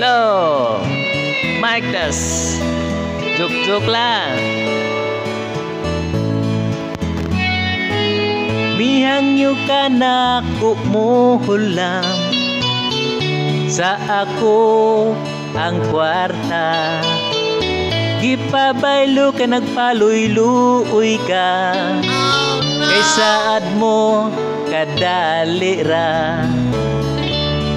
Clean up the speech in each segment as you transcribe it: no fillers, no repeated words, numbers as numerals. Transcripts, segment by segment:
Hello! Mic test. Joke-joke lang. Mihangyo ka na kumuhulam sa ako ang kwarta. Gipabaylo ka, nagpaluy-luoy ka. Kay saad mo kadali ra.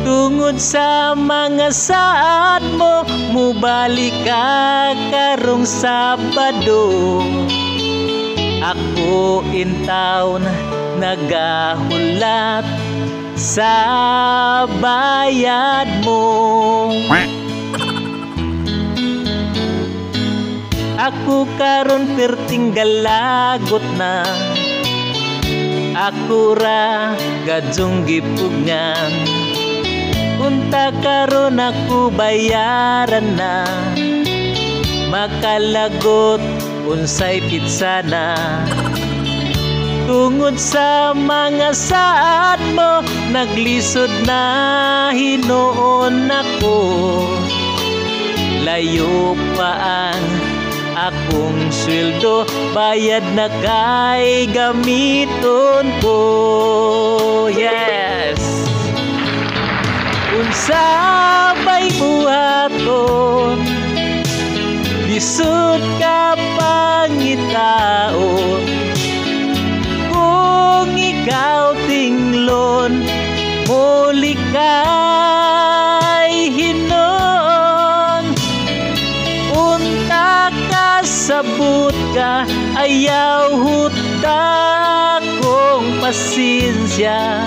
Tungod sa mga saad mo, mubalik ka karong Sabado. Ako in town nagahulat sa bayad mo. Ako karon perting galagot na. Ako ra gadyong gipugngan. Unta karon ako bayaran na. Makalagot unsay pitsa na. Tungod sa mga saad mo, naglisod na hinuon ako. Layo pa ang akong sweldo, bayad na kay gamiton ko. Yes! Unsa bay buhaton, lisod ka pangitaon. Kung ikaw tinglon, muli kay hinon. Unta ka sabot ka, ayaw huta akong pasensya.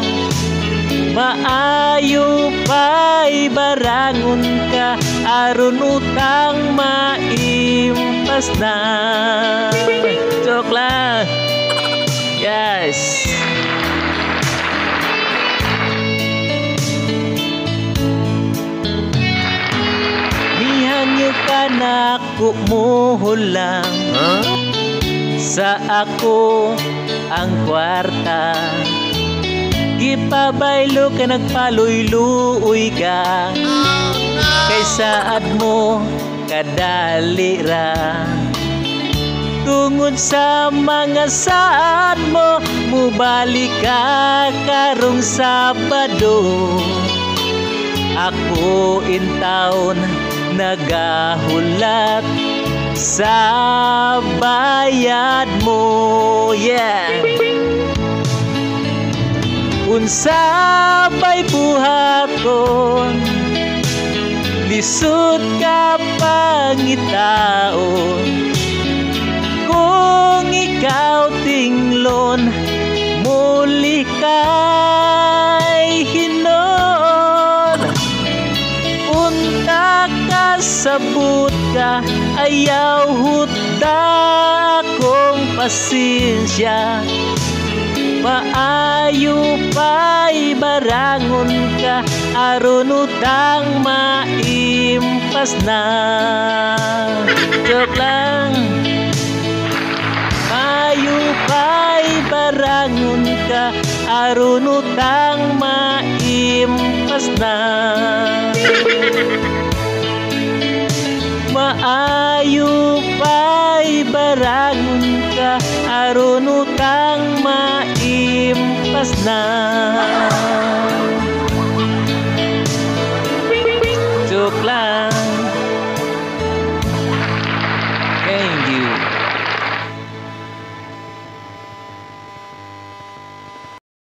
Maayo pa'y barangon ka, aron utang maimpas na. Joke lang. Yes. Mihangyo ka na kumuhulang sa ako ang kwarta. Gipabaylo ka, nagpaluy-luoy ka. Kay saad mo kadali ra. Tungod sa mga saad mo, mubalik ka karong Sabado. Ako in town nagahulat sa bayad mo. Yeah! Unsa bay buhaton, lisod ka pangitaon. Kung ikaw tinglon, muli kay hinon. Unta ka sabot ka, ayaw huta akong pasensya. Maayo pa'y barangon ka, aron utang maimpas na. Joke lang. Maayo pa'y barangon ka, aron utang maimpas na. Maayo pa'y barangon ka, aron utang maimpas na. Joke lang.